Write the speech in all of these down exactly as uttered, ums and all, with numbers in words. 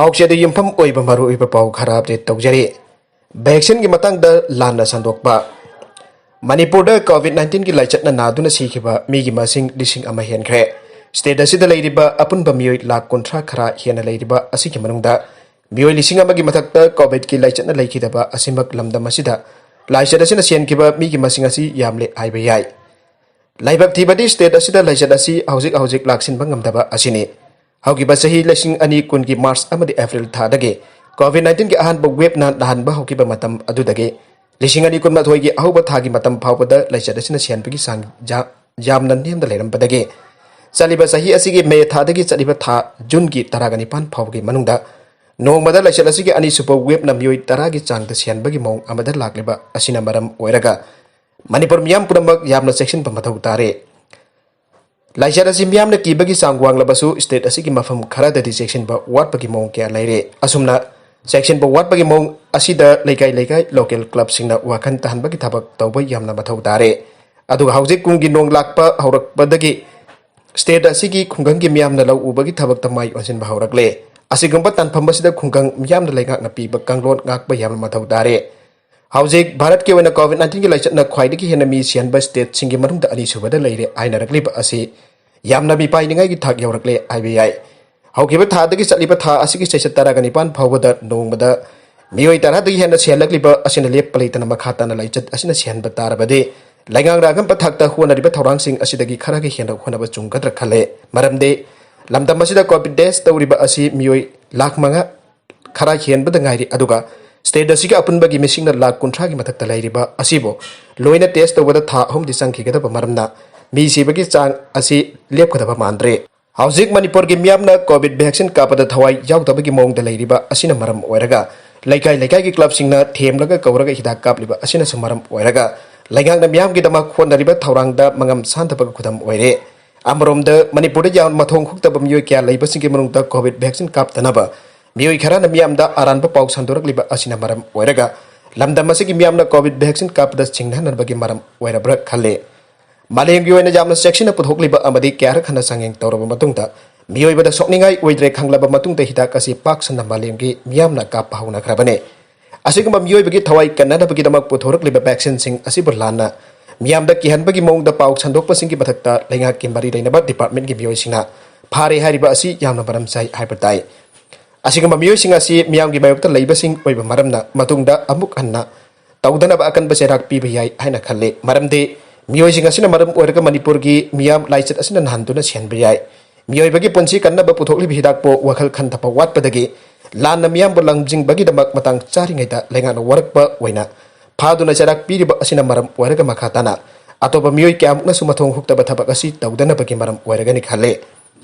ꯄꯥꯎꯆꯦꯗ ꯌꯨꯝꯐꯝ ꯑꯣꯏꯕ ꯃꯔꯨꯑꯣꯏꯕ ꯄꯥꯎ ꯈꯔ ꯑꯞꯗꯦꯠ ꯇꯧꯖꯔꯤ꯫ ꯚꯦꯛꯁꯤꯟꯒꯤ ꯃꯇꯥꯡꯗ ꯂꯥꯟꯅ ꯁꯟꯗꯣꯛꯄ꯫ ꯃꯅꯤꯄꯨꯔꯗ ꯀꯣꯚꯤꯗ ꯅꯥꯏꯟꯇꯤꯟꯒꯤ ꯂꯥꯏꯆꯠꯅ ꯅꯥꯗꯨꯅ ꯁꯤꯈꯤꯕ ꯃꯤꯒꯤ ꯃꯁꯤꯡ ꯂꯤꯁꯤꯡ ꯑꯃ ꯍꯦꯟꯈ꯭ꯔꯦ꯫ ꯁ꯭ꯇꯦꯠ ꯑꯁꯤꯗ ꯂꯩꯔꯤꯕ ꯑꯄꯨꯟꯕ ꯃꯤꯑꯣꯏ ꯂꯥꯈ ꯀꯨꯟꯊ꯭ꯔꯥ ꯈꯔ ꯍꯦꯟꯅ ꯂꯩꯔꯤꯕ ꯑꯁꯤꯒꯤ ꯃꯅꯨꯡꯗ ꯃꯤꯑꯣꯏ ꯂꯤꯁꯤꯡ ꯑꯃꯒꯤ ꯃꯊꯛꯇ ꯀꯣꯚꯤꯗꯀꯤ ꯂꯥꯏꯆꯠꯅ ꯂꯩꯈꯤꯗꯕ ꯑꯁꯤꯃꯛ ꯂꯝꯗꯝ ꯑꯁꯤꯗ ꯂꯥꯏꯆꯠ ꯑꯁꯤꯅ ꯁꯤꯍꯟꯈꯤꯕ ꯃꯤꯒꯤ ꯃꯁꯤꯡ ꯑꯁꯤ ꯌꯥꯝꯂꯦ ꯍꯥꯏꯕ ꯌꯥꯏ꯫ ꯂꯥꯏꯕꯛ ꯊꯤꯕꯗꯤ ꯁ꯭ꯇꯦꯠ ꯑꯁꯤꯗ ꯂꯥꯏꯆꯠ ꯑꯁꯤ ꯍꯧꯖꯤꯛ ꯍꯧꯖꯤꯛ ꯂꯥꯛꯁꯤꯟꯕ ꯉꯝꯗꯕ ꯑꯁꯤꯅꯤ꯫ ꯍꯧꯈꯤꯕ ꯆꯍꯤ ꯂꯤꯁꯤꯡ ꯑꯅꯤ ꯀꯨꯟꯒꯤ ꯃꯥꯔꯆ ꯑꯃꯗꯤ ꯑꯦꯄ꯭ꯔꯤꯜ ꯊꯥꯗꯒꯤ ꯀꯣꯚꯤꯗ ꯅꯥꯏꯟꯇꯤꯟꯒꯤ ꯑꯍꯥꯟꯕ ꯋꯦꯕꯅ ꯅꯥꯍꯟꯕ ꯍꯧꯈꯤꯕ ꯃꯇꯝ ꯑꯗꯨꯗꯒꯤ ꯂꯤꯁꯤꯡ ꯑꯅꯤ ꯀꯨꯟꯃꯥꯊꯣꯏꯒꯤ ꯑꯍꯧꯕ ꯊꯥꯒꯤ ꯃꯇꯝ ꯐꯥꯎꯕꯗ ꯂꯥꯏꯆꯠ ꯑꯁꯤꯅ ꯁꯤꯍꯟꯕꯒꯤ ꯆꯥꯡ ꯖꯥ-, ꯌꯥꯝꯅ ꯅꯦꯝꯅ ꯂꯩꯔꯝꯕꯗꯒꯤ ꯆꯠꯂꯤꯕ ꯆꯍꯤ ꯑꯁꯤꯒꯤ ꯃꯦ ꯊꯥꯗꯒꯤ ꯆꯠꯂꯤꯕ ꯊꯥ ꯖꯨꯟꯒꯤ ꯇꯔꯥꯒ ꯅꯤꯄꯥꯟ ꯐꯥꯎꯕꯒꯤ ꯃꯅꯨꯡꯗ ꯅꯣꯡꯃꯗ ꯂꯥꯏꯆꯠ ꯑꯁꯤꯒꯤ ꯑꯅꯤꯁꯨꯕ ꯋꯦꯕꯅ ꯃꯤꯑꯣꯏ ꯇꯔꯥꯒꯤ ꯆꯥꯡꯗ ꯁꯤꯍꯟꯕꯒꯤ ꯃꯑꯣꯡ ꯑꯃꯗ ꯂꯥꯛꯂꯤꯕ ꯑꯁꯤꯅ ꯃꯔꯝ ꯑꯣꯏꯔꯒ ꯃꯅꯤꯄꯨꯔ ꯃꯤꯌꯥꯝ ꯄꯨꯝꯅꯃꯛ ꯌꯥꯝꯅ ꯆꯦꯛꯁꯤꯟꯕ ꯃꯊꯧ ꯇꯥꯔꯦ꯫ ꯂꯥꯏꯆꯠ ꯑꯁꯤ ꯃꯤꯌꯥꯝꯅ ꯀꯤꯕꯒꯤ ꯆꯥꯡ ꯋꯥꯡꯂꯕꯁꯨ ꯁ꯭ꯇꯦꯠ ꯑꯁꯤꯒꯤ ꯃꯐꯝ ꯈꯔꯗꯗꯤ ꯆꯦꯛꯁꯤꯟꯕ ꯋꯥꯠꯄꯒꯤ ꯃꯑꯣꯡ ꯀꯌꯥ ꯂꯩꯔꯦ꯫ ꯑꯁꯨꯝꯅ ꯆꯦꯛꯁꯤꯟꯕ ꯋꯥꯠꯄꯒꯤ ꯃꯑꯣꯡ ꯑꯁꯤꯗ ꯂꯩꯀꯥꯏ ꯂꯩꯀꯥꯏ ꯂꯣꯀꯦꯜ ꯀ꯭ꯂꯕꯁꯤꯡꯅ ꯋꯥꯈꯜ ꯇꯥꯍꯟꯕꯒꯤ ꯊꯕꯛ ꯇꯧꯕ ꯌꯥꯝꯅ ꯃꯊꯧ ꯇꯥꯔꯦ꯫ ꯑꯗꯨꯒ ꯍꯧꯖꯤꯛ ꯀꯨꯝꯒꯤ ꯅꯣꯡ ꯂꯥꯛꯄ ꯍꯧꯔꯛꯄꯗꯒꯤ ꯁ꯭ꯇꯦꯠ ꯑꯁꯤꯒꯤ ꯈꯨꯡꯒꯪꯒꯤ ꯃꯤꯌꯥꯝꯅ ꯂꯧ ꯎꯕꯒꯤ ꯊꯕꯛꯇ ꯃꯥꯏ ꯑꯣꯟꯁꯤꯟꯕ ꯍꯧꯔꯛꯂꯦ꯫ ꯑꯁꯤꯒꯨꯝꯕ ꯇꯥꯟꯐꯝ ꯑꯁꯤꯗ ꯈꯨꯡꯒꯪ ꯃꯤꯌꯥꯝꯅ ꯂꯩꯉꯥꯛꯅ ꯄꯤꯕ ꯀꯥꯡꯂꯣꯟ ꯉꯥꯛꯄ ꯌꯥꯝꯅ ꯃꯊꯧ ꯇꯥꯔꯦ꯫ ꯍꯧꯖꯤꯛ ꯚꯥꯔꯠꯀꯤ ꯑꯣꯏꯅ ꯀꯣꯚꯤꯗ ꯅꯥꯏꯟꯇꯤꯟꯒꯤ ꯂꯥꯏꯆꯠꯅ ꯈ꯭ꯋꯥꯏꯗꯒꯤ ꯍꯦꯟꯅ ꯃꯤ ꯁꯤꯍꯟꯕ ꯁ꯭ꯇꯦꯠꯁꯤꯡꯒꯤ ꯃꯅꯨꯡꯗ ꯑꯅꯤꯁꯨꯕꯗ ꯂꯩꯔꯦ ꯍꯥꯏꯅꯔꯛꯂꯤꯕ ꯑꯁꯤ ꯌꯥꯝꯅ ꯃꯤꯄꯥꯏꯅꯤꯡꯉꯥꯏꯒꯤ ꯊꯥꯛ ꯌꯧꯔꯛꯂꯦ ꯍꯥꯏꯕ ꯌꯥꯏ꯫ ꯍꯧꯈꯤꯕ ꯊꯥꯗꯒꯤ ꯆꯠꯂꯤꯕ ꯊꯥ ꯑꯁꯤꯒꯤ ꯆꯩꯆꯠ ꯇꯔꯥꯒ ꯅꯤꯄꯥꯟ ꯐꯥꯎꯕꯗ ꯅꯣꯡꯃꯗ ꯃꯤꯑꯣꯏ ꯇꯔꯥꯗꯒꯤ ꯍꯦꯟꯅ ꯁꯤꯍꯜꯂꯛꯂꯤꯕ ꯑꯁꯤꯅ ꯂꯦꯞꯄ ꯂꯩꯇꯅ ꯃꯈꯥ ꯇꯥꯅ ꯂꯥꯏꯆꯠ ꯑꯁꯤꯅ ꯁꯤꯍꯟꯕ ꯇꯥꯔꯕꯗꯤ ꯂꯩꯉꯥꯛꯅ ꯑꯉꯝꯕ ꯊꯥꯛꯇ ꯍꯣꯠꯅꯔꯤꯕ ꯊꯧꯔꯥꯡꯁꯤꯡ ꯑꯁꯤꯗꯒꯤ ꯈꯔꯒ ꯍꯦꯟꯅ ꯍꯣꯠꯅꯕ ꯆꯨꯝꯒꯗ꯭ꯔꯥ ꯈꯜꯂꯦ꯫ ꯃꯔꯝꯗꯤ ꯂꯝꯗꯝ ꯑꯁꯤꯗ ꯀꯣꯚꯤꯗ ꯇꯦꯁ ꯇꯧꯔꯤꯕ ꯑꯁꯤ ꯃꯤꯑꯣꯏ ꯂꯥꯈ ꯃꯉꯥ ꯈꯔ ꯍꯦꯟꯕꯗ ꯉꯥꯏꯔꯤ꯫ ꯑꯗꯨꯒ ꯁ꯭ꯇꯦꯠ ꯑꯁꯤꯒꯤ ꯑꯄꯨꯟꯕꯒꯤ ꯃꯤꯁꯤꯡꯅ ꯂꯥꯈ ꯀꯨꯟꯊ꯭ꯔꯥꯒꯤ ꯃꯊꯛꯇ ꯂꯩꯔꯤꯕ ꯑꯁꯤꯕꯨ ꯂꯣꯏꯅ ꯇꯦꯁ ꯇꯧꯕꯗ ꯊꯥ ꯑꯍꯨꯝꯗꯤ ꯆꯪꯈꯤꯒꯗꯕ ꯃꯔꯝꯅ ꯃꯤ ꯁꯤꯕꯒꯤ ꯆꯥꯡ ꯑꯁꯤ ꯂꯦꯞꯀꯗꯕ ꯃꯥꯟꯗ꯭ꯔꯦ꯫ ꯍꯧꯖꯤꯛ ꯃꯅꯤꯄꯨꯔꯒꯤ ꯃꯤꯌꯥꯝꯅ ꯀꯣꯚꯤꯗ ꯚꯦꯛꯁꯤꯟ ꯀꯥꯞꯄꯗ ꯊꯋꯥꯏ ꯌꯥꯎꯗꯕꯒꯤ ꯃꯑꯣꯡꯗ ꯂꯩꯔꯤꯕ ꯑꯁꯤꯅ ꯃꯔꯝ ꯑꯣꯏꯔꯒ ꯂꯩꯀꯥꯏ ꯂꯩꯀꯥꯏꯒꯤ ꯀ꯭ꯂꯕꯁꯤꯡꯅ ꯊꯦꯝꯂꯒ ꯀꯧꯔꯒ ꯍꯤꯗꯥꯛ ꯀꯥꯞꯂꯤꯕ ꯑꯁꯤꯅꯁꯨ ꯃꯔꯝ ꯑꯣꯏꯔꯒ ꯂꯩꯉꯥꯛꯅ ꯃꯤꯌꯥꯝꯒꯤꯗꯃꯛ ꯍꯣꯠꯅꯔꯤꯕ ꯊꯧꯔꯥꯡꯗ ꯃꯉꯝ ꯁꯥꯟꯊꯕꯒ ꯈꯨꯗꯝ ꯑꯣꯏꯔꯦ꯫ ꯑꯃꯔꯣꯝꯗ ꯃꯅꯤꯄꯨꯔꯗ ꯌꯥꯝꯅ ꯃꯊꯣꯡ ꯍꯨꯛꯇꯕ ꯃꯤꯑꯣꯏ ꯀꯌꯥ ꯂꯩꯕꯁꯤꯡꯒꯤ ꯃꯅꯨꯡꯗ ꯀꯣꯚꯤꯗ ꯚꯦꯛꯁꯤꯟ ꯀꯥꯞꯇꯅꯕ ꯃꯤꯑꯣꯏ ꯈꯔꯅ ꯃꯤꯌꯥꯝꯗ ꯑꯔꯥꯟꯕ ꯄꯥꯎ ꯁꯟꯗꯣꯔꯛꯂꯤꯕ ꯑꯁꯤꯅ ꯃꯔꯝ ꯑꯣꯏꯔꯒ ꯂꯝꯗꯝ ꯑꯁꯤꯒꯤ ꯃꯤꯌꯥꯝꯅ ꯀꯣꯚꯤꯗ ꯚꯦꯛꯁꯤꯟ ꯀꯥꯞꯄꯗ ꯆꯤꯡꯅꯅꯕꯒꯤ ꯃꯔꯝ ꯑꯣꯏꯔꯕ꯭ꯔꯥ ꯈꯜꯂꯤ꯫ ꯃꯥꯂꯦꯝꯒꯤ ꯑꯣꯏꯅ ꯌꯥꯝꯅ ꯆꯦꯛꯁꯤꯟꯅ ꯄꯨꯊꯣꯛꯂꯤꯕ ꯑꯃꯗꯤ ꯀꯌꯥꯔꯛ ꯍꯟꯅ ꯆꯥꯡꯌꯦꯡ ꯇꯧꯔꯕ ꯃꯇꯨꯡꯗ ꯃꯤꯑꯣꯏꯕꯗ ꯁꯣꯛꯅꯤꯡꯉꯥꯏ ꯑꯣꯏꯗ꯭ꯔꯦ ꯈꯪꯂꯕ ꯃꯇꯨꯡꯗ ꯍꯤꯗꯥꯛ ꯑꯁꯤ ꯄꯥꯛ ꯁꯟꯅ ꯃꯥꯂꯦꯝꯒꯤ ꯃꯤꯌꯥꯝꯅ ꯀꯥꯞꯄ ꯍꯧꯅꯈ꯭ꯔꯕꯅꯤ꯫ ꯑꯁꯤꯒꯨꯝꯕ ꯃꯤꯑꯣꯏꯕꯒꯤ ꯊꯋꯥꯏ ꯀꯟꯅꯅꯕꯒꯤꯗꯃꯛ ꯄꯨꯊꯣꯔꯛꯂꯤꯕ vaccine ꯁꯤꯡ ꯑꯁꯤꯕꯨ ꯂꯥꯟꯅ ꯃꯤꯌꯥꯝꯗ ꯀꯤꯍꯟꯕꯒꯤ ꯃꯑꯣꯡꯗ ꯄꯥꯎ ꯁꯟꯗꯣꯛꯄꯁꯤꯡꯒꯤ ꯃꯊꯛꯇ ꯂꯩꯉꯥꯛꯀꯤ ꯃꯔꯤ ꯂꯩꯅꯕ department ꯀꯤ ꯃꯤꯑꯣꯏꯁꯤꯡꯅ ꯐꯥꯔꯦ ꯍꯥꯏꯔꯤꯕ ꯑꯁꯤ ꯌꯥꯝꯅ ꯃꯔꯝ ꯆꯥꯏ ꯍꯥꯏꯕ ꯇꯥꯏ꯫ ꯑꯁꯤꯒꯨꯝꯕ ꯃꯤꯑꯣꯏꯁꯤꯡ ꯑꯁꯤ ꯃꯤꯌꯥꯝꯒꯤ ꯃꯥꯌꯣꯛꯇ ꯂꯩꯕꯁꯤꯡ ꯑꯣꯏꯕ ꯃꯔꯝꯅ ꯃꯇꯨꯡꯗ ꯑꯃꯨꯛ ꯍꯟꯅ ꯇꯧꯗꯅꯕ ꯑꯀꯟꯕ ꯆꯩꯔꯥꯛ ꯄꯤꯕ ꯌꯥꯏ ꯍꯥꯏꯅ ꯈꯜꯂꯤ꯫ ꯃꯔꯝꯗꯤ ꯃꯤꯑꯣꯏꯁꯤꯡ ꯑꯁꯤꯅ ꯃꯔꯝ ꯑꯣꯏꯔꯒ ꯃꯅꯤꯄꯨꯔꯒꯤ ꯃꯤꯌꯥꯝ ꯂꯥꯏꯆꯠ ꯑꯁꯤꯅ ꯅꯥꯍꯟꯗꯨꯅ ꯁꯤꯍꯟꯕ ꯌꯥꯏ꯫ ꯃꯤꯑꯣꯏꯕꯒꯤ ꯄꯨꯟꯁꯤ ꯀꯟꯅꯕ ꯄꯨꯊꯣꯛꯂꯤꯕ ꯍꯤꯗꯥꯛꯄꯨ ꯋꯥꯈꯜ ꯈꯟꯊꯕ ꯋꯥꯠꯄꯗꯒꯤ ꯂꯥꯟꯅ ꯃꯤꯌꯥꯝꯕꯨ ꯂꯝꯖꯤꯡꯕꯒꯤꯗꯃꯛ ꯃꯇꯥꯡ ꯆꯥꯔꯤꯉꯩꯗ ꯂꯩꯉꯥꯛꯅ ꯋꯥꯔꯛꯄ ꯑꯣꯏꯅ ꯐꯥꯗꯨꯅ ꯆꯩꯔꯥꯛ ꯄꯤꯔꯤꯕ ꯑꯁꯤꯅ ꯃꯔꯝ ꯑꯣꯏꯔꯒ ꯃꯈꯥ ꯇꯥꯅ ꯑꯇꯣꯞꯄ ꯃꯤꯑꯣꯏ ꯀꯌꯥꯃꯨꯛꯅꯁꯨ ꯃꯊꯣꯡ ꯍꯨꯛꯇꯕ ꯊꯕꯛ ꯑꯁꯤ ꯇꯧꯗꯅꯕꯒꯤ ꯃꯔꯝ ꯑꯣꯏꯔꯒꯅꯤ ꯈꯜꯂꯤ꯫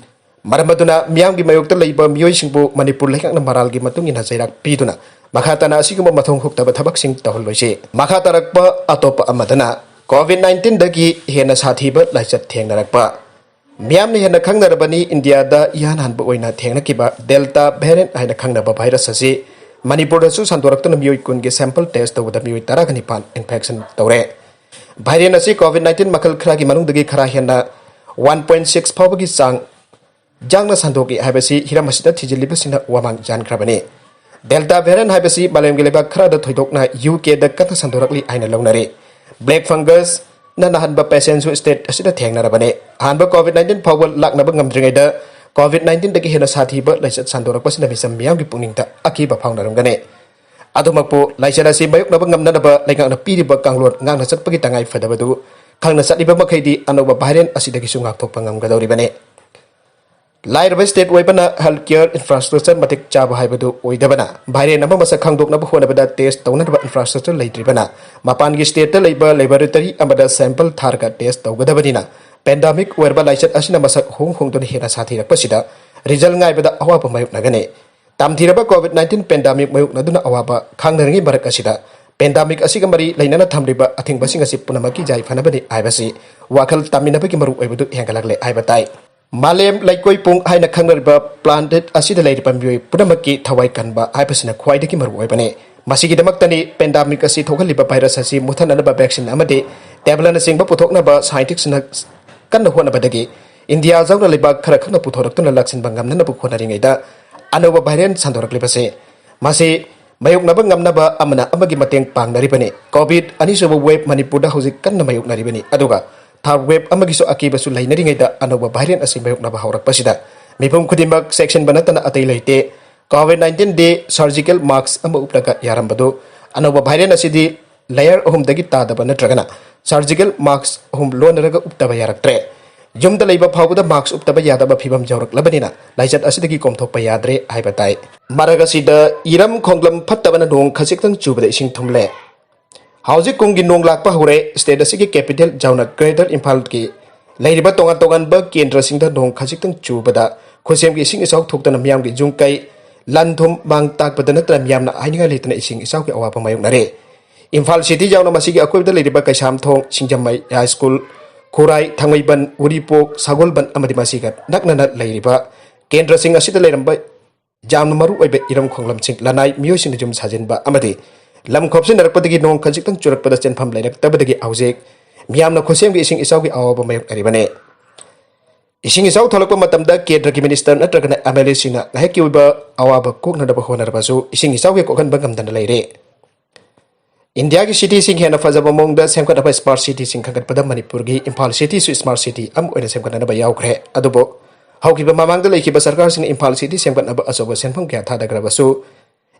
ꯃꯔꯝ ꯑꯗꯨꯅ ꯃꯤꯌꯥꯝꯒꯤ ꯃꯥꯌꯣꯛꯇ ꯂꯩꯕ ꯃꯤꯑꯣꯏꯁꯤꯡꯕꯨ ꯃꯅꯤꯄꯨꯔ ꯂꯩꯉꯥꯛꯅ ꯃꯔꯥꯜꯒꯤ ꯃꯇꯨꯡ ꯏꯟꯅ ꯆꯩꯔꯥꯛ ꯄꯤꯗꯨꯅ ꯃꯈꯥ ꯇꯥꯅ ꯑꯁꯤꯒꯨꯝꯕ ꯃꯊꯣꯡ ꯍꯨꯛꯇꯕ ꯊꯕꯛꯁꯤꯡ ꯇꯧꯍꯜꯂꯣꯏꯁꯤ꯫ ꯃꯈꯥ ꯇꯥꯔꯛꯄ ꯑꯇꯣꯞꯄ ꯑꯃꯗꯅ COVID nineteen ꯗꯒꯤ ꯍꯦꯟꯅ ꯁꯥꯊꯤꯕ ꯂꯥꯏꯆꯠ ꯊꯦꯡꯅꯔꯛꯄ꯫ ꯃꯤꯌꯥꯝꯅ ꯍꯦꯟꯅ ꯈꯪꯅꯔꯕꯅꯤ, ꯏꯟꯗꯤꯌꯥꯗ ꯏꯍꯥꯟ ꯍꯥꯟꯕ ꯑꯣꯏꯅ ꯊꯦꯡꯅꯈꯤꯕ Delta variant ꯍꯥꯏꯅ ꯈꯪꯅꯕ virus ꯑꯁꯤ ꯃꯅꯤꯄꯨꯔꯗꯁꯨ ꯁꯟꯗꯣꯔꯛꯇꯨꯅ ꯃꯤꯑꯣꯏ ꯀꯨꯟꯒꯤ sample test ꯇꯧꯕꯗ ꯃꯤꯑꯣꯏ ꯇꯔꯥꯒ ꯅꯤꯄꯥꯟ infection ꯇꯧꯔꯦ꯫ Variant ꯑꯁꯤ COVID nineteen ꯃꯈꯜ ꯈꯔꯒꯤ ꯃꯅꯨꯡꯗꯒꯤ ꯈꯔ ꯍꯦꯟꯅ one point six ꯐꯥꯎꯕꯒꯤ ꯆꯥꯡ ꯌꯥꯡꯅ ꯁꯟꯗꯣꯛꯏ ꯍꯥꯏꯕꯁꯤ ꯍꯤꯔꯝ ꯑꯁꯤꯗ ꯊꯤꯖꯤꯜꯂꯤꯕꯁꯤꯡꯅ ꯋꯥꯃꯥꯡ ꯆꯟꯈ꯭ꯔꯕꯅꯤ꯫ Delta variant ꯍꯥꯏꯕꯁꯤ ꯃꯥꯂꯦꯝꯒꯤ ꯂꯩꯕꯥꯛ ꯈꯔꯗ ꯊꯣꯏꯗꯣꯛꯅ UK ꯗ ꯀꯟꯅ ꯁꯟꯗꯣꯔꯛꯂꯤ ꯍꯥꯏꯅ ꯂꯧꯅꯔꯤ꯫ Black fungus ꯅ ꯅꯥꯍꯟꯕ patient ꯁꯨ state ꯑꯁꯤꯗ ꯊꯦꯡꯅꯔꯕꯅꯤ꯫ ꯑꯍꯥꯟꯕ COVID nineteen ꯐꯥꯎꯕ ꯂꯥꯛꯅꯕ ꯉꯝꯗ꯭ꯔꯤꯉꯩꯗ COVID nineteen ꯗꯒꯤ ꯍꯦꯟꯅ ꯁꯥꯊꯤꯕ ꯂꯥꯏꯆꯠ ꯁꯟꯗꯣꯔꯛꯄꯁꯤꯅ ꯃꯤꯆꯝ ꯃꯤꯌꯥꯝꯒꯤ ꯄꯨꯛꯅꯤꯡꯗ ꯑꯀꯤꯕ ꯐꯥꯎꯅꯔꯝꯒꯅꯤ꯫ ꯑꯗꯨꯃꯛꯄꯨ ꯂꯥꯏꯆꯠ ꯑꯁꯤ ꯃꯥꯌꯣꯛꯅꯕ ꯉꯝꯅꯅꯕ ꯂꯩꯉꯥꯛꯅ ꯄꯤꯔꯤꯕ ꯀꯥꯡꯂꯣꯟ ꯉꯥꯛꯅ ꯆꯠꯄꯒꯤ ꯇꯉꯥꯏ ꯐꯗꯕꯗꯨ ꯈꯪꯅ ꯆꯠꯂꯤꯕ ꯃꯈꯩꯗꯤ ꯑꯅꯧꯕ variant ꯑꯁꯤꯗꯒꯤꯁꯨ ꯉꯥꯛꯊꯣꯛꯄ ꯉꯝꯒꯗꯧꯔꯤꯕꯅꯤ꯫ ꯂꯥꯏꯔꯕ state ꯑꯣꯏꯕꯅ health care infrastructure ꯃꯇꯤꯛ ꯆꯥꯕ ꯍꯥꯏꯕꯗꯨ ꯑꯣꯏꯗꯕꯅ, variant ꯑꯃ ꯃꯁꯛ ꯈꯪꯗꯣꯛꯅꯕ ꯍꯣꯠꯅꯕꯗ test ꯇꯧꯅꯅꯕ infrastructure ꯂꯩꯇ꯭ꯔꯤꯕꯅ, ꯃꯄꯥꯟꯒꯤ state ꯇ ꯂꯩꯕ laboratory ꯑꯃꯗ sample ꯊꯥꯔꯒ test ꯇꯧꯒꯗꯕꯅꯤꯅ, pandemic ꯑꯣꯏꯔꯕ ꯂꯥꯏꯆꯠ ꯑꯁꯤꯅ ꯃꯁꯛ ꯍꯣꯡ ꯍꯣꯡꯗꯨꯅ ꯍꯦꯟꯅ ꯁꯥꯊꯤꯔꯛꯄꯁꯤꯗ result ꯉꯥꯏꯕꯗ ꯑꯋꯥꯕ ꯃꯥꯌꯣꯛꯅꯒꯅꯤ꯫ ꯇꯝꯊꯤꯔꯕ COVID nineteen pandemic ꯃꯥꯌꯣꯛꯅꯗꯨꯅ ꯑꯋꯥꯕ ꯈꯥꯡꯅꯔꯤꯉꯩ ꯃꯔꯛ ꯑꯁꯤꯗ, pandemic ꯑꯁꯤꯒ ꯃꯔꯤ ꯂꯩꯅꯅ ꯊꯝꯂꯤꯕ ꯑꯊꯤꯡꯕꯁꯤꯡ ꯑꯁꯤ ꯄꯨꯝꯅꯃꯛꯀꯤ ꯌꯥꯏꯐꯅꯕꯅꯤ ꯍꯥꯏꯕꯁꯤ ꯋꯥꯈꯜ ꯇꯥꯃꯤꯟꯅꯕꯒꯤ ꯃꯔꯨꯑꯣꯏꯕꯗꯨ ꯍꯦꯟꯒꯠꯂꯛꯂꯦ ꯍꯥꯏꯕ ꯇꯥꯏ꯫ ꯃꯥꯂꯦꯝ ꯂꯩꯀꯣꯏ ꯄꯨꯡ ꯍꯥꯏꯅ ꯈꯪꯅꯔꯤꯕ planet ꯑꯁꯤꯗ ꯂꯩꯔꯤꯕ ꯃꯤꯑꯣꯏ ꯄꯨꯝꯅꯃꯛꯀꯤ ꯊꯋꯥꯏ ꯀꯟꯕ ꯍꯥꯏꯕꯁꯤꯅ ꯈ꯭ꯋꯥꯏꯗꯒꯤ ꯃꯔꯨꯑꯣꯏꯕꯅꯤ꯫ ꯃꯁꯤꯒꯤꯗꯃꯛꯇꯅꯤ pandemic ꯑꯁꯤ ꯊꯣꯛꯍꯜꯂꯤꯕ virus ꯑꯁꯤ ꯃꯨꯠꯊꯠꯅꯅꯕ vaccine ꯑꯃꯗꯤ tablet ꯅꯆꯤꯡꯕ ꯄꯨꯊꯣꯛꯅꯕ scientist ꯁꯤꯡꯅ ꯀꯟꯅ ꯍꯣꯠꯅꯕꯗꯒꯤ ꯏꯟꯗꯤꯌꯥ ꯌꯥꯎꯅ ꯂꯩꯕꯥꯛ ꯈꯔ ꯈꯛꯅ ꯄꯨꯊꯣꯔꯛꯇꯨꯅ ꯂꯥꯛꯁꯤꯟꯕ ꯉꯝꯅꯅꯕ ꯍꯣꯠꯅꯔꯤꯉꯩꯗ ꯑꯅꯧꯕ ꯚꯥꯏꯔꯦꯟ ꯁꯟꯗꯣꯔꯛꯂꯤꯕꯁꯦ, ꯃꯁꯤ ꯃꯥꯌꯣꯛꯅꯕ ꯉꯝꯅꯕ ꯑꯃꯅ ꯑꯃꯒꯤ ꯃꯇꯦꯡ ꯄꯥꯡꯅꯔꯤꯕꯅꯤ꯫ ꯀꯣꯚꯤꯗ ꯑꯅꯤꯁꯨꯕ ꯋꯦꯕ ꯃꯅꯤꯄꯨꯔꯗ ꯍꯧꯖꯤꯛ ꯀꯟꯅ ꯃꯥꯌꯣꯛꯅꯔꯤꯕꯅꯤ, ꯑꯗꯨꯒ ꯊꯥꯔꯗ ꯋꯦꯕ ꯑꯃꯒꯤꯁꯨ ꯑꯀꯤꯕꯁꯨ ꯂꯩꯅꯔꯤꯉꯩꯗ ꯑꯅꯧꯕ ꯚꯥꯏꯔꯦꯟ ꯑꯁꯤ ꯃꯥꯌꯣꯛꯅꯕ ꯍꯧꯔꯛꯄꯁꯤꯗ ꯃꯤꯄꯨꯝ ꯈꯨꯗꯤꯡꯃꯛ ꯆꯦꯛꯁꯤꯟꯕ ꯅꯠꯇꯅ ꯑꯇꯩ ꯂꯩꯇꯦ꯫ ꯀꯣꯚꯤꯗ ꯅꯥꯏꯟꯇꯤꯟ ꯗꯤ ꯁꯔꯖꯤꯀꯦꯜ ꯃꯥꯛꯁ ꯑꯃ ꯎꯞꯂꯒ ꯌꯥꯔꯝꯕꯗꯨ ꯑꯅꯧꯕ ꯚꯥꯏꯔꯦꯟ ꯑꯁꯤꯗꯤ ꯂꯦꯌꯔ ꯑꯍꯨꯝꯗꯒꯤ ꯇꯥꯗꯕ ꯅꯠꯇ꯭ꯔꯒꯅ ꯁꯔꯖꯤꯀꯦꯜ ꯃꯥꯛꯁ ꯑꯍꯨꯝ ꯂꯣꯟꯅꯔꯒ ꯎꯞꯇꯕ ꯌꯥꯔꯛꯇ꯭ꯔꯦ꯫ ꯌꯨꯝꯗ ꯂꯩꯕ ꯐꯥꯎꯕꯗ ꯃꯥꯛꯁ ꯎꯞꯇꯕ ꯌꯥꯗꯕ ꯐꯤꯕꯝ ꯌꯧꯔꯛꯂꯕꯅꯤꯅ ꯂꯥꯏꯆꯠ ꯑꯁꯤꯗꯒꯤ ꯀꯣꯝꯊꯣꯛꯄ ꯌꯥꯗ꯭ꯔꯦ ꯍꯥꯏꯕ ꯇꯥꯏ꯫ ꯃꯔꯛ ꯑꯁꯤꯗ ꯏꯔꯝ ꯈꯣꯡꯂꯝ ꯐꯠꯇꯕꯅ ꯅꯣꯡ ꯈꯖꯤꯛꯇꯪ ꯆꯨꯕꯗ ꯏꯁꯤꯡ ꯊꯨꯝꯂꯦ꯫ ꯍꯧꯖꯤꯛ ꯀꯨꯝꯒꯤ ꯅꯣꯡ ꯂꯥꯛꯄ ꯍꯧꯔꯦ꯫ ꯁ꯭ꯇꯦꯠ ꯑꯁꯤꯒꯤ ꯀꯦꯄꯤꯇꯦꯜ ꯌꯥꯎꯅ ꯒ꯭ꯔꯦꯇꯔ ꯏꯝꯐꯥꯜꯒꯤ ꯂꯩꯔꯤꯕ ꯇꯣꯉꯥꯟ ꯇꯣꯉꯥꯟꯕ ꯀꯦꯟꯗ꯭ꯔꯁꯤꯡꯗ ꯅꯣꯡ ꯈꯖꯤꯛꯇꯪ ꯆꯨꯕꯗ ꯈꯨꯠꯁꯦꯝꯒꯤ ꯏꯁꯤꯡ ꯏꯆꯥꯎ ꯊꯣꯛꯇꯨꯅ ꯃꯤꯌꯥꯝꯒꯤ ꯌꯨꯝ ꯀꯩ, ꯂꯟ ꯊꯨꯝ ꯃꯥꯡ ꯇꯥꯛꯄꯗ ꯅꯠꯇꯅ ꯃꯤꯌꯥꯝꯅ ꯍꯥꯏꯅꯤꯡꯉꯥꯏ ꯂꯩꯇꯅ ꯏꯁꯤꯡ ꯏꯆꯥꯎꯒꯤ ꯑꯋꯥꯕ ꯃꯥꯌꯣꯛꯅꯔꯦ꯫ ꯏꯝꯐꯥꯜ ꯁꯤꯇꯤ ꯌꯥꯎꯅ ꯃꯁꯤꯒꯤ ꯑꯀꯣꯏꯕꯗ ꯂꯩꯔꯤꯕ ꯀꯩꯁꯥꯝꯊꯣꯡ, ꯁꯤꯡꯖꯃꯩ ꯍꯥꯏ ꯁ꯭ꯀꯨꯜ, ꯈꯨꯔꯥꯏ, ꯊꯥꯡꯃꯩꯕꯟ, ꯎꯔꯤꯄꯣꯛ, ꯁꯒꯣꯜꯕꯟ ꯑꯃꯗꯤ ꯃꯁꯤꯒ ꯅꯛꯅꯅ ꯂꯩꯔꯤꯕ ꯀꯦꯟꯗ꯭ꯔꯁꯤꯡ ꯑꯁꯤꯗ ꯂꯩꯔꯝꯕ ꯌꯥꯝꯅ ꯃꯔꯨ ꯑꯣꯏꯕ ꯏꯔꯝ ꯈꯣꯡꯂꯝꯁꯤꯡ, ꯂꯅꯥꯏ ꯃꯤꯑꯣꯏꯁꯤꯡꯅ ꯌꯨꯝ ꯁꯥꯖꯤꯟꯕ ꯑꯃꯗꯤ ꯂꯝ ꯈꯣꯞꯆꯤꯟꯅꯔꯛꯄꯗꯒꯤ ꯅꯣꯡ ꯈꯖꯤꯛꯇꯪ ꯆꯨꯔꯛꯄꯗ ꯆꯦꯟꯐꯝ ꯂꯩꯔꯛꯇꯕꯗꯒꯤ ꯍꯧꯖꯤꯛ ꯃꯤꯌꯥꯝꯅ ꯈꯨꯠꯁꯦꯝꯒꯤ ꯏꯁꯤꯡ ꯏꯆꯥꯎꯒꯤ ꯑꯋꯥꯕ ꯃꯥꯌꯣꯛꯅꯔꯤꯕꯅꯤ꯫ ꯏꯁꯤꯡ ꯏꯆꯥꯎ ꯊꯣꯛꯂꯛꯄ ꯃꯇꯝꯗ ꯀꯦꯟꯗ꯭ꯔꯒꯤ ꯃꯤꯅꯤꯁꯇꯔ ꯅꯠꯇ꯭ꯔꯒꯅ ꯑꯦꯝ ꯑꯦꯜ ꯑꯦꯁꯤꯡꯅ ꯉꯥꯏꯍꯥꯛꯀꯤ ꯑꯣꯏꯕ ꯑꯋꯥꯕ ꯀꯣꯛꯅꯅꯕ ꯍꯣꯠꯅꯔꯕꯁꯨ ꯏꯁꯤꯡ ꯏꯆꯥꯎꯒꯤ ꯀꯣꯛꯍꯟꯕ ꯉꯝꯗꯅ ꯂꯩꯔꯦ꯫ ꯏꯟꯗꯤꯌꯥꯒꯤ ꯁꯤꯇꯤꯁꯤꯡ ꯍꯦꯟꯅ ꯐꯖꯕ ꯃꯑꯣꯡꯗ ꯁꯦꯝꯒꯠꯅꯕ ꯁ꯭ꯃꯥꯔꯠ ꯁꯤꯇꯤꯁꯤꯡ ꯈꯟꯒꯠꯄꯗ ꯃꯅꯤꯄꯨꯔꯒꯤ ꯏꯝꯐꯥꯜ ꯁꯤꯇꯤꯁꯨ ꯁ꯭ꯃꯥꯔꯠ ꯁꯤꯇꯤ ꯑꯃ ꯑꯣꯏꯅ ꯁꯦꯝꯒꯠꯅꯅꯕ ꯌꯥꯎꯈ꯭ꯔꯦ꯫ ꯑꯗꯨꯕꯨ ꯍꯧꯈꯤꯕ ꯃꯃꯥꯡꯗ ꯂꯩꯈꯤꯕ ꯁꯔꯀꯥꯔꯁꯤꯡꯅ ꯏꯝꯐꯥꯜ ꯁꯤꯇꯤ ꯁꯦꯝꯒꯠꯅꯕ ꯑꯆꯧꯕ ꯁꯦꯟꯐꯝ ꯀꯌꯥ ꯊꯥꯗꯈ꯭ꯔꯕꯁꯨ,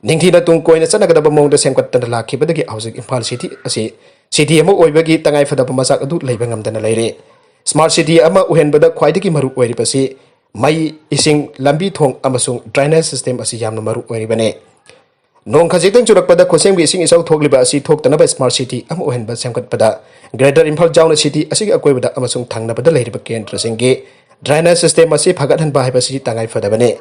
ꯅꯤꯡꯊꯤꯅ ꯇꯨꯡ ꯀꯣꯏꯅ ꯆꯠꯅꯒꯗꯕ ꯃꯑꯣꯡꯗ ꯁꯦꯝꯒꯠꯇꯅ ꯂꯥꯛꯈꯤꯕꯗꯒꯤ ꯍꯧꯖꯤꯛ ꯏꯝꯐꯥꯜ ꯁꯤꯇꯤ ꯑꯁꯤ ꯁꯤꯇꯤ ꯑꯃ ꯑꯣꯏꯕꯒꯤ ꯇꯉꯥꯏꯐꯗꯕ ꯃꯆꯥꯛ ꯑꯗꯨ ꯂꯩꯕ ꯉꯝꯗꯅ ꯂꯩꯔꯦ꯫ ꯁ꯭ꯃꯥꯔꯠ ꯁꯤꯇꯤ ꯑꯃ ꯑꯣꯏꯍꯟꯕꯗ ꯈ꯭ꯋꯥꯏꯗꯒꯤ ꯃꯔꯨ ꯑꯣꯏꯔꯤꯕꯁꯤ ꯃꯩ, ꯏꯁꯤꯡ, ꯂꯝꯕꯤ ꯊꯣꯡ ꯑꯃꯁꯨꯡ ꯗ꯭ꯔꯦꯅꯦꯖ ꯁꯤꯁꯇꯦꯝ ꯑꯁꯤ ꯌꯥꯝꯅ ꯃꯔꯨ ꯑꯣꯏꯔꯤꯕꯅꯤ꯫ ꯅꯣꯡ ꯈꯖꯤꯛꯇꯪ ꯆꯨꯔꯛꯄꯗ ꯈꯨꯠꯁꯦꯝꯒꯤ ꯏꯁꯤꯡ ꯏꯆꯥꯎ ꯊꯣꯛꯂꯤꯕ ꯑꯁꯤ ꯊꯣꯛꯇꯅꯕ ꯁ꯭ꯃꯥꯔꯠ ꯁꯤꯇꯤ ꯑꯃ ꯑꯣꯏꯍꯟꯕ ꯁꯦꯝꯒꯠꯄꯗ ꯒ꯭ꯔꯦꯇꯔ ꯏꯝꯐꯥꯜ ꯌꯥꯎꯅ ꯁꯤꯇꯤ ꯑꯁꯤꯒꯤ ꯑꯀꯣꯏꯕꯗ ꯑꯃꯁꯨꯡ ꯊꯪꯅꯕꯗ ꯂꯩꯔꯤꯕ ꯀꯦꯟꯗ꯭ꯔꯁꯤꯡꯒꯤ ꯗ꯭ꯔꯦꯅꯦꯖ ꯁꯤꯁꯇꯦꯝ ꯑꯁꯤ ꯐꯒꯠꯍꯟꯕ ꯍꯥꯏꯕꯁꯤ ꯇꯉꯥꯏ ꯐꯗꯕꯅꯤ꯫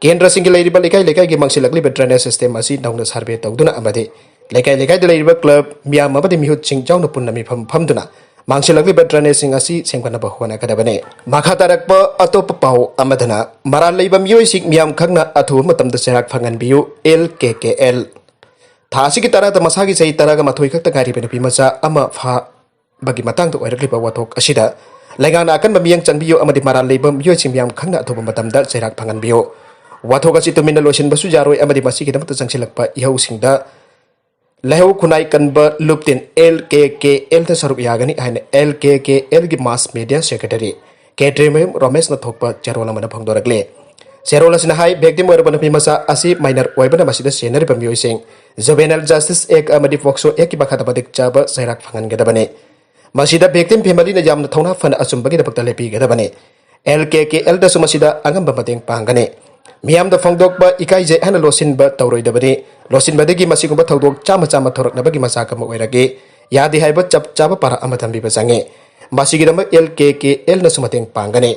ꯀꯦꯟꯗ꯭ꯔꯁꯤꯡꯒꯤ ꯂꯩꯔꯤꯕ ꯂꯩꯀꯥꯏ ꯂꯩꯀꯥꯏꯒꯤ ꯃꯥꯡꯁꯤꯜꯂꯛꯂꯤꯕ ꯗ꯭ꯔꯦꯅꯦꯖ ꯁꯤꯁꯇꯦꯝ ꯑꯁꯤ ꯅꯧꯅ ꯁꯔꯚꯦ ꯇꯧꯗꯨꯅ ꯑꯃꯗꯤ ꯂꯩꯀꯥꯏ ꯂꯩꯀꯥꯏꯗ ꯂꯩꯔꯤꯕ ꯀ꯭ꯂꯕ, ꯃꯤꯌꯥꯝ ꯑꯃꯗꯤ ꯃꯤꯍꯨꯠꯁꯤꯡ ꯌꯥꯎꯅ ꯄꯨꯟꯅ ꯃꯤꯐꯝ ꯐꯝꯗꯨꯅ ꯃꯥꯡꯁꯤꯜꯂꯛꯂꯤꯕ ꯗ꯭ꯔꯦꯅꯦꯖꯁꯤꯡ ꯑꯁꯤ ꯁꯦꯝꯒꯠꯅꯕ ꯍꯣꯠꯅꯒꯗꯕꯅꯤ꯫ ꯃꯈꯥ ꯇꯥꯔꯛꯄ ꯑꯇꯣꯞꯄ ꯄꯥꯎ ꯑꯃꯗꯅ, ꯃꯔꯥꯜ ꯂꯩꯕ ꯃꯤꯑꯣꯏꯁꯤꯡ ꯃꯤꯌꯥꯝ ꯈꯪꯅ ꯑꯊꯨꯕ ꯃꯇꯝꯗ ꯆꯩꯔꯥꯛ ꯐꯪꯍꯟꯕꯤꯌꯨ, ꯑꯦꯜ ꯀꯦ ꯀꯦ ꯑꯦꯜ꯫ ꯊꯥ ꯑꯁꯤꯒꯤ ꯇꯔꯥꯗ ꯃꯁꯥꯒꯤ ꯆꯍꯤ ꯇꯔꯥꯒ ꯃꯥꯊꯣꯏ ꯈꯛꯇ ꯉꯥꯏꯔꯤꯕ ꯅꯨꯄꯤ ꯃꯆꯥ ꯑꯃ ꯐꯥꯕꯒꯤ ꯃꯇꯥꯡꯗ ꯑꯣꯏꯔꯛꯂꯤꯕ ꯋꯥꯊꯣꯛ ꯑꯁꯤꯗ ꯂꯩꯉꯥꯛꯅ ꯑꯀꯟꯕ ꯃꯤꯠꯌꯦꯡ ꯆꯪꯕꯤꯌꯨ ꯑꯃꯗꯤ ꯃꯔꯥꯜ ꯂꯩꯕ ꯃꯤꯑꯣꯏꯁꯤꯡ ꯃꯌꯥꯝ ꯈꯪꯅ ꯑꯊꯨꯕ ꯃꯇꯝꯗ ꯆꯩꯔꯥꯛ ꯐꯪꯍꯟꯕꯤꯌꯨ꯫ ꯋꯥꯊꯣꯛ ꯑꯁꯤ ꯇꯨꯃꯤꯟꯅ ꯂꯣꯏꯁꯤꯟꯕꯁꯨ ꯌꯥꯔꯣꯏ ꯑꯃꯗꯤ ꯃꯁꯤꯒꯤꯗꯃꯛꯇ ꯆꯪꯁꯤꯜꯂꯛꯄ ꯏꯍꯧꯁꯤꯡꯗ ꯂꯩꯍꯧ ꯈꯨꯟꯅꯥꯏ ꯀꯟꯕ ꯂꯨꯞꯇꯤꯟ L K K L ꯗ ꯁꯔꯨꯛ ꯌꯥꯒꯅꯤ ꯍꯥꯏꯅ L K K L ꯒꯤ mass media secretary ꯀꯦꯇ꯭ꯔꯤꯃꯌꯨꯝ ꯔꯣꯃꯦꯁꯅ ꯊꯣꯛꯄ ꯆꯦꯔꯣꯜ ꯑꯃꯅ ꯐꯣꯡꯗꯣꯔꯛꯂꯤ꯫ ꯆꯦꯔꯣꯜ ꯑꯁꯤꯅ ꯍꯥꯏ, victim ꯑꯣꯏꯔꯕ ꯅꯨꯄꯤ ꯃꯆꯥ ꯑꯁꯤ minor ꯑꯣꯏꯕꯅ ꯃꯁꯤꯗ ꯁꯤꯖꯤꯟꯅꯔꯤꯕ ꯃꯤꯑꯣꯏꯁꯤꯡ Juvenile Justice Act ꯑꯃꯗꯤ POCSO Act ꯀꯤ ꯃꯈꯥꯗ ꯃꯇꯤꯛ ꯆꯥꯕ ꯆꯩꯔꯥꯛ ꯐꯪꯍꯟꯒꯗꯕꯅꯤ꯫ ꯃꯁꯤꯗ victim family ꯅ ꯌꯥꯝꯅ ꯊꯧꯅꯥ ꯐꯅ ꯑꯆꯨꯝꯕꯒꯤꯗꯃꯛꯇ ꯂꯦꯞꯄꯤꯒꯗꯕꯅꯤ꯫ L K K L ꯗꯁꯨ ꯃꯁꯤꯗ ꯑꯉꯝꯕ ꯃꯇꯦꯡ ꯄꯥꯡꯒꯅꯤ꯫ ꯃꯤꯌꯥꯝꯗ ꯐꯣꯡꯗꯣꯛꯄ ꯏꯀꯥꯏꯖꯩ ꯍꯥꯏꯅ ꯂꯣꯠꯁꯤꯟꯕ ꯇꯧꯔꯣꯏꯗꯕꯅꯤ꯫ ꯂꯣꯠꯁꯤꯟꯕꯗꯒꯤ ꯃꯁꯤꯒꯨꯝꯕ ꯊꯧꯗꯣꯛ ꯆꯥꯝꯃ ꯆꯥꯝꯃ ꯊꯣꯔꯛꯅꯕꯒꯤ ꯃꯆꯥꯛ ꯑꯃ ꯑꯣꯏꯔꯒꯦ꯫ ꯌꯥꯗꯦ ꯍꯥꯏꯕ ꯆꯞ ꯆꯥꯕ ꯄꯥꯔꯥ ꯑꯃ ꯊꯝꯕꯤꯕ ꯆꯪꯉꯤ꯫ ꯃꯁꯤꯒꯤꯗꯃꯛ L K K L ꯅꯁꯨ ꯃꯇꯦꯡ ꯄꯥꯡꯒꯅꯤ꯫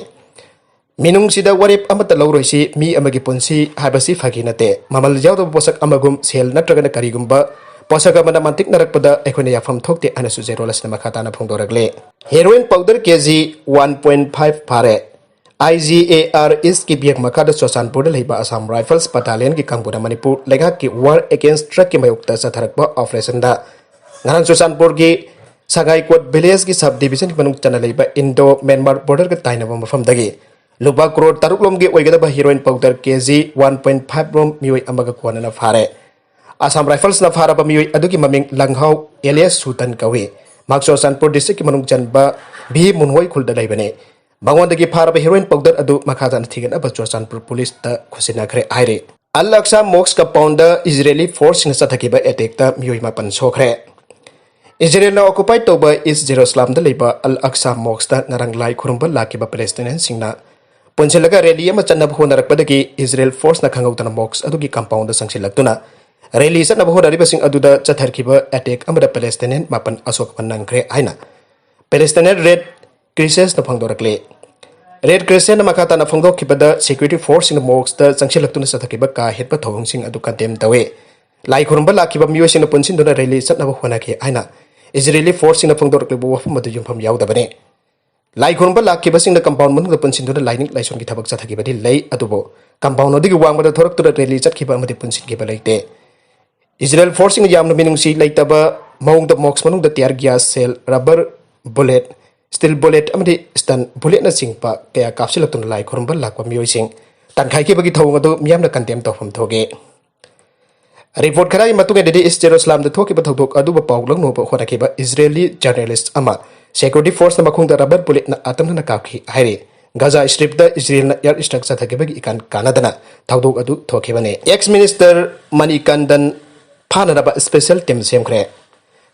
ꯃꯤꯅꯨꯡꯁꯤꯗ ꯋꯥꯔꯦꯞ ꯑꯃꯠꯇ ꯂꯧꯔꯣꯏꯁꯤ꯫ ꯃꯤ ꯑꯃꯒꯤ ꯄꯨꯟꯁꯤ ꯍꯥꯏꯕꯁꯤ ꯐꯥꯒꯤ ꯅꯠꯇꯦ꯫ ꯃꯃꯜ ꯌꯥꯎꯗꯕ ꯄꯣꯠꯁꯛ ꯑꯃꯒꯨꯝ ꯁꯦꯜ ꯅꯠꯇ꯭ꯔꯒꯅ ꯀꯔꯤꯒꯨꯝꯕ ꯄꯣꯠꯁꯛ ꯑꯃꯅ ꯃꯟꯇꯤꯛꯅꯔꯛꯄꯗ ꯑꯩꯈꯣꯏꯅ ꯌꯥꯐꯝ ꯊꯣꯛꯇꯦ ꯍꯥꯏꯅꯁꯨ ꯆꯦꯔꯣꯜ ꯑꯁꯤꯅ ꯃꯈꯥ ꯇꯥꯅ ꯐꯣꯡꯗꯣꯔꯛꯂꯤ꯫ Heroin powder K G one point five ꯐꯥꯔꯦ꯫ I G A R East ꯀꯤ ꯕꯤꯌꯦꯛ ꯃꯈꯥꯗ ꯆꯨꯔꯆꯥꯟꯄꯨꯔꯗ ꯂꯩꯕ Assam Rifles Battalion ꯒꯤ ꯀꯥꯡꯕꯨꯅ ꯃꯅꯤꯄꯨꯔ ꯂꯩꯉꯥꯛꯀꯤ War Against Drug ꯀꯤ ꯃꯥꯌꯣꯛꯇ ꯆꯠꯊꯔꯛꯄ operation ꯗ ꯉꯔꯥꯡ ꯆꯨꯔꯆꯥꯟꯄꯨꯔꯒꯤ ꯁꯉꯥꯏꯀꯣꯠ village ꯀꯤ sub division ꯒꯤ ꯃꯅꯨꯡ ꯆꯟꯅ ꯂꯩꯕ Indo Myanmar border ꯒ ꯇꯥꯏꯅꯕ ꯃꯐꯝꯗꯒꯤ ꯂꯨꯄꯥ ꯀ꯭ꯔꯣꯔ ꯇꯔꯨꯛ ꯂꯣꯝꯒꯤ ꯑꯣꯏꯒꯗꯕ heroin powder K G one point five ꯂꯣꯝ ꯃꯤꯑꯣꯏ ꯑꯃꯒ ꯀꯣꯟꯅꯅ ꯐꯥꯔꯦ꯫ Assam Rifles ꯅ ꯐꯥꯔꯕ ꯃꯤꯑꯣꯏ ꯑꯗꯨꯒꯤ ꯃꯃꯤꯡ ꯂꯪꯍꯥꯎ alias ꯁꯨꯇꯟ ꯀꯧꯏ꯫ ꯃꯍꯥꯛ ꯆꯨꯔꯆꯥꯟꯄꯨꯔ district ꯀꯤ ꯃꯅꯨꯡ ꯆꯟꯕ ꯚꯤ ꯃꯨꯟꯍꯣꯏ ꯈꯨꯜꯗ ꯂꯩꯕꯅꯤ꯫ ꯃꯉꯣꯟꯗꯒꯤ ꯐꯥꯔꯕ heroin powder ꯑꯗꯨ ꯃꯈꯥ ꯇꯥꯅ ꯊꯤꯒꯠꯅꯕ ꯆꯨꯔꯆꯥꯟꯄꯨꯔ police ꯇ ꯈꯨꯠꯁꯤꯟꯅꯈ꯭ꯔꯦ ꯍꯥꯏꯔꯤ꯫ Al Aqsa Mosque compound ꯗ Israeli force ꯁꯤꯡꯅ ꯆꯠꯊꯈꯤꯕ attack ꯇ ꯃꯤꯑꯣꯏ ꯃꯥꯄꯟ ꯁꯣꯛꯈ꯭ꯔꯦ꯫ ꯏꯖꯔꯦꯜꯅ occupied ꯇꯧꯕ East Jerusalem ꯗ ꯂꯩꯕ Al Aqsa Mosque ꯇ ꯉꯔꯥꯡ ꯂꯥꯏ ꯈꯨꯔꯨꯝꯕ ꯂꯥꯛꯈꯤꯕ Palestinian ꯁꯤꯡꯅ ꯄꯨꯟꯁꯤꯜꯂꯒ rally ꯑꯃ ꯆꯠꯅꯕ ꯍꯣꯠꯅꯔꯛꯄꯗꯒꯤ Israel force ꯅ ꯈꯪꯍꯧꯗꯅ mosque ꯑꯗꯨꯒꯤ compound ꯗ ꯆꯪꯁꯤꯜꯂꯛꯇꯨꯅ rally ꯆꯠꯅꯕ ꯍꯣꯠꯅꯔꯤꯕꯁꯤꯡ ꯑꯗꯨꯗ ꯆꯠꯊꯈꯤꯕ attack ꯑꯃꯗ Palestinian ꯃꯥꯄꯟ ꯑꯁꯣꯛ ꯑꯄꯟ ꯅꯪꯈ꯭ꯔꯦ ꯍꯥꯏꯅ Palestinian Red Crescent ꯅ ꯐꯣꯡꯗꯣꯔꯛꯂꯤ꯫ Red Crescent ꯅ ꯃꯈꯥ ꯇꯥꯅ ꯐꯣꯡꯗꯣꯛꯈꯤꯕꯗ, security force ꯁꯤꯡꯅ mosque ꯇ ꯆꯪꯁꯤꯜꯂꯛꯇꯨꯅ ꯆꯠꯊꯈꯤꯕ ꯀꯥ ꯍꯦꯟꯕ ꯊꯧꯑꯣꯡꯁꯤꯡ ꯑꯗꯨ condemn ꯇꯧꯏ꯫ ꯂꯥꯏ ꯈꯨꯔꯨꯝꯕ ꯂꯥꯛꯈꯤꯕ ꯃꯤꯑꯣꯏꯁꯤꯡꯅ ꯄꯨꯟꯁꯤꯟꯗꯨꯅ rally ꯆꯠꯅꯕ ꯍꯣꯠꯅꯈꯤ ꯍꯥꯏꯅ Israeli force ꯁꯤꯡꯅ ꯐꯣꯡꯗꯣꯔꯛꯂꯤꯕ ꯋꯥꯐꯝ ꯑꯗꯨ ꯌꯨꯝꯐꯝ ꯌꯥꯎꯗꯕꯅꯤ꯫ ꯂꯥꯏ ꯈꯨꯔꯨꯝꯕ ꯂꯥꯛꯈꯤꯕꯁꯤꯡꯅ compound ꯃꯅꯨꯡꯗ ꯄꯨꯟꯁꯤꯟꯗꯨꯅ ꯂꯥꯏꯅꯤꯡ ꯂꯥꯏꯁꯣꯟꯒꯤ ꯊꯕꯛ ꯆꯠꯊꯈꯤꯕꯗꯤ ꯂꯩ, ꯑꯗꯨꯕꯨ compound ꯑꯗꯨꯒꯤ ꯋꯥꯡꯃꯗ ꯊꯣꯔꯛꯇꯨꯅ rally ꯆꯠꯈꯤꯕ ꯑꯃꯗꯤ ꯄꯨꯟꯁꯤꯟꯈꯤꯕ ꯂꯩꯇꯦ꯫ Israel force ꯁꯤꯡꯅ ꯌꯥꯝꯅ ꯃꯤꯅꯨꯡꯁꯤ ꯂꯩꯇꯕ ꯃꯑꯣꯡꯗ mosque ꯃꯅꯨꯡꯗ tear gas shell, rubber bullet, steel bullet ꯑꯃꯗꯤ stun bulletꯅꯆꯤꯡꯕ ꯀꯌꯥ ꯀꯥꯞꯁꯤꯜꯂꯛꯇꯨꯅ ꯂꯥꯏ ꯈꯨꯔꯨꯝꯕ ꯂꯥꯛꯄ ꯃꯤꯑꯣꯏꯁꯤꯡ ꯇꯥꯟꯈꯥꯏꯈꯤꯕꯒꯤ ꯊꯧꯑꯣꯡ ꯑꯗꯨ ꯃꯤꯌꯥꯝꯅ condemn ꯇꯧꯐꯝ ꯊꯣꯛꯏ꯫ Report ꯈꯔꯒꯤ ꯃꯇꯨꯡ ꯏꯟꯅꯗꯤ, ꯏꯁ ꯖꯦꯔꯨꯁꯂꯥꯝꯗ ꯊꯣꯛꯈꯤꯕ ꯊꯧꯗꯣꯛ ꯑꯗꯨꯕꯨ ꯄꯥꯎ ꯂꯧꯅꯕ ꯍꯣꯠꯅꯈꯤꯕ ꯏꯖꯔꯦꯂꯤ journalist ꯑꯃ security forceꯅ ꯃꯈꯣꯡꯗ rubber bulletꯅ ꯑꯇꯝꯅꯅ ꯀꯥꯞꯈꯤ ꯍꯥꯏꯔꯤ꯫ ꯒꯥꯖꯥ ꯁ꯭ꯇ꯭ꯔꯤꯞꯇ ꯏꯖꯔꯦꯜꯅ air strike ꯆꯠꯊꯈꯤꯕꯒꯤ ꯏꯀꯥꯟ ꯀꯥꯟꯅꯗꯅ ꯊꯧꯗꯣꯛ ꯑꯗꯨ ꯊꯣꯛꯈꯤꯕꯅꯤ꯫ Ex minister ꯃꯅꯤꯀꯟꯗꯟ ꯐꯥꯅꯅꯕ special team ꯁꯦꯝꯈ꯭ꯔꯦ꯫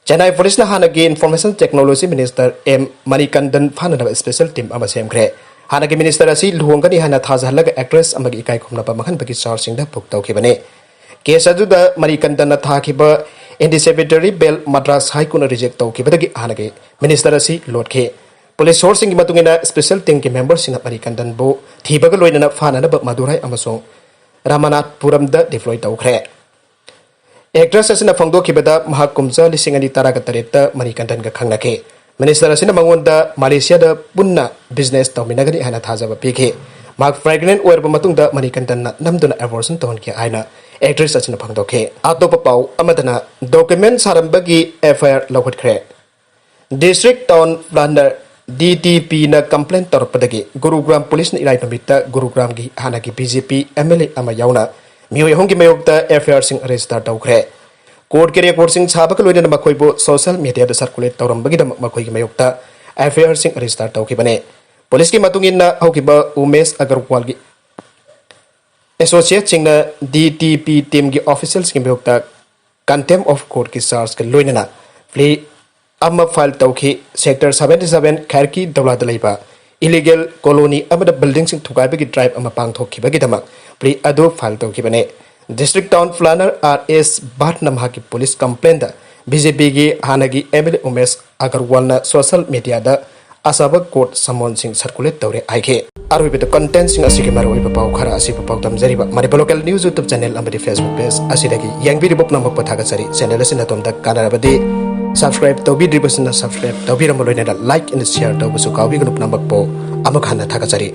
ꯆꯦꯟꯅꯥꯏ ꯄꯨꯂꯤꯁꯅ ꯍꯥꯟꯅꯒꯤ Information Technology Minister M Manikandan ꯐꯥꯅꯅꯕ special team ꯑꯃ ꯁꯦꯝꯈ꯭ꯔꯦ꯫ ꯍꯥꯟꯅꯒꯤ minister ꯑꯁꯤ ꯂꯨꯍꯣꯡꯒꯅꯤ ꯍꯥꯏꯅ ꯊꯥꯖꯍꯜꯂꯒ actress ꯑꯃꯒꯤ ꯏꯀꯥꯏ ꯈꯨꯝꯅꯕ ꯃꯥꯡꯍꯟꯕꯒꯤ chargeꯁꯤꯡꯗ book ꯇꯧꯈꯤꯕꯅꯤ꯫ Case ꯑꯗꯨꯗ ꯃꯅꯤꯀꯟꯗꯟꯅ ꯊꯥꯈꯤꯕ anticipatory bail Madras High Courtꯅ reject ꯇꯧꯈꯤꯕꯗꯒꯤ ꯍꯥꯟꯅꯒꯤ minister ꯑꯁꯤ ꯂꯣꯠꯈꯤ꯫ Police sourceꯁꯤꯡꯒꯤ ꯃꯇꯨꯡ ꯏꯟꯅ, special teamꯒꯤ memberꯁꯤꯡꯅ ꯃꯅꯤꯀꯟꯗꯟꯕꯨ ꯊꯤꯕꯒ ꯂꯣꯏꯅꯅ ꯐꯥꯅꯅꯕ ꯃꯗꯨꯔꯥꯏ ꯑꯃꯁꯨꯡ ꯔꯥꯃꯅꯥꯊꯄꯨꯔꯝꯗ deploy ꯇꯧꯈ꯭ꯔꯦ꯫ Actress ꯑꯁꯤꯅ ꯐꯣꯡꯗꯣꯛꯈꯤꯕꯗ, ꯃꯍꯥꯛ ꯀꯨꯝꯖꯥ ꯂꯤꯁꯤꯡ ꯑꯅꯤ ꯇꯔꯥꯒ ꯇꯔꯦꯠꯇ ꯃꯅꯤꯀꯟꯗꯟꯒ ꯈꯪꯅꯈꯤ꯫ Minister ꯑꯁꯤꯅ ꯃꯉꯣꯟꯗ ꯃꯂꯦꯁꯤꯌꯥꯗ ꯄꯨꯟꯅ business ꯇꯧꯃꯤꯟꯅꯒꯅꯤ ꯍꯥꯏꯅ ꯊꯥꯖꯕ ꯄꯤꯈꯤ꯫ ꯃꯍꯥꯛ pregnant ꯑꯣꯏꯔꯕ ꯃꯇꯨꯡꯗ ꯃꯅꯤꯀꯟꯗꯟꯅ ꯅꯝꯗꯨꯅ abortion ꯇꯧꯍꯟꯈꯤ ꯍꯥꯏꯅ actress ꯑꯁꯤꯅ ꯐꯣꯡꯗꯣꯛꯈꯤ꯫ ꯑꯇꯣꯞꯄ ꯄꯥꯎ ꯑꯃꯗꯅ, document ꯁꯥꯔꯝꯕꯒꯤ F I R ꯂꯧꯈꯠꯈ꯭ꯔꯦ꯫ District Town Planner, D T Pꯅ complaint ꯇꯧꯔꯛꯄꯗꯒꯤ ꯒꯨꯔꯨꯒ꯭ꯔꯥꯝ ꯄꯨꯂꯤꯁꯅ ꯏꯔꯥꯏ ꯅꯨꯃꯤꯠꯇ ꯒꯨꯔꯨꯒ꯭ꯔꯥꯝꯒꯤ ꯍꯥꯟꯅꯒꯤ B J P M L A ꯑꯃ ꯌꯥꯎꯅ ꯃꯤꯑꯣꯏ ꯑꯍꯨꯝꯒꯤ ꯃꯥꯌꯣꯛꯇ F I Rꯁꯤꯡ register ꯇꯧꯈ꯭ꯔꯦ꯫ Courtꯀꯤ recordꯁꯤꯡ ꯁꯥꯕꯒ ꯂꯣꯏꯅꯅ ꯃꯈꯣꯏꯕꯨ social mediaꯗ circulate ꯇꯧꯔꯝꯕꯒꯤꯗꯃꯛ ꯃꯈꯣꯏꯒꯤ ꯃꯥꯌꯣꯛꯇ F I Rꯁꯤꯡ register ꯇꯧꯈꯤꯕꯅꯤ꯫ ꯄꯨꯂꯤꯁꯀꯤ ꯃꯇꯨꯡ ꯏꯟꯅ, ꯍꯧꯈꯤꯕ ꯎꯃꯦꯁ ꯑꯒꯔꯋꯥꯜꯒꯤ associateꯁꯤꯡꯅ D T P teamꯒꯤ officialꯁꯤꯡꯒꯤ ꯃꯥꯌꯣꯛꯇ contempt of courtꯀꯤ chargeꯀ ꯂꯣꯏꯅꯅ plea ꯑꯃ file ꯇꯧꯈꯤ꯫ Sector seventy seven ꯈꯥꯏꯔꯀꯤ ꯗꯧꯂꯥꯗ ꯂꯩꯕ illegal colony ꯑꯃꯗ buildingꯁꯤꯡ ꯊꯨꯒꯥꯏꯕꯒꯤ drive ꯑꯃ ꯄꯥꯡꯊꯣꯛꯈꯤꯕꯒꯤꯗꯃꯛ plea ꯑꯗꯨ file ꯇꯧꯈꯤꯕꯅꯤ꯫ District Town Planner R S Bhattꯅ ꯃꯍꯥꯛꯀꯤ police complaintꯗ B J Pꯒꯤ ꯍꯥꯟꯅꯒꯤ M L A Umesh ꯑꯒꯔꯋꯥꯜꯅ social mediaꯗ ꯑꯆꯧꯕ court summonꯁꯤꯡ circulate ꯇꯧꯔꯦ ꯍꯥꯏꯈꯤ꯫ ꯑꯔꯣꯏꯕꯗ, contentꯁꯤꯡ ꯑꯁꯤꯒꯤ ꯃꯔꯨꯑꯣꯏꯕ ꯄꯥꯎ ꯈꯔ ꯑꯁꯤꯕꯨ ꯄꯥꯎꯗꯝꯖꯔꯤꯕ Manipur Local News YouTube channel ꯑꯃꯗꯤ Facebook page ꯑꯁꯤꯗꯒꯤ ꯌꯦꯡꯕꯤꯔꯤꯕ ꯄꯨꯝꯅꯃꯛꯄꯨ ꯊꯥꯒꯠꯆꯔꯤ꯫ Channel ꯑꯁꯤꯅ ꯑꯗꯣꯝꯗ ꯀꯥꯟꯅꯔꯕꯗꯤ subscribe ꯇꯧꯕꯤꯗ꯭ꯔꯤꯕꯁꯤꯡꯅ subscribe ꯇꯧꯕꯤꯔꯝꯕ ꯂꯣꯏꯅꯅ like and share ꯇꯧꯕꯁꯨ ꯀꯥꯎꯕꯤꯒꯅꯨ꯫ ꯄꯨꯝꯅꯃꯛꯄꯨ ꯑꯃꯨꯛ ꯍꯟꯅ ꯊꯥꯒꯠꯆꯔꯤ꯫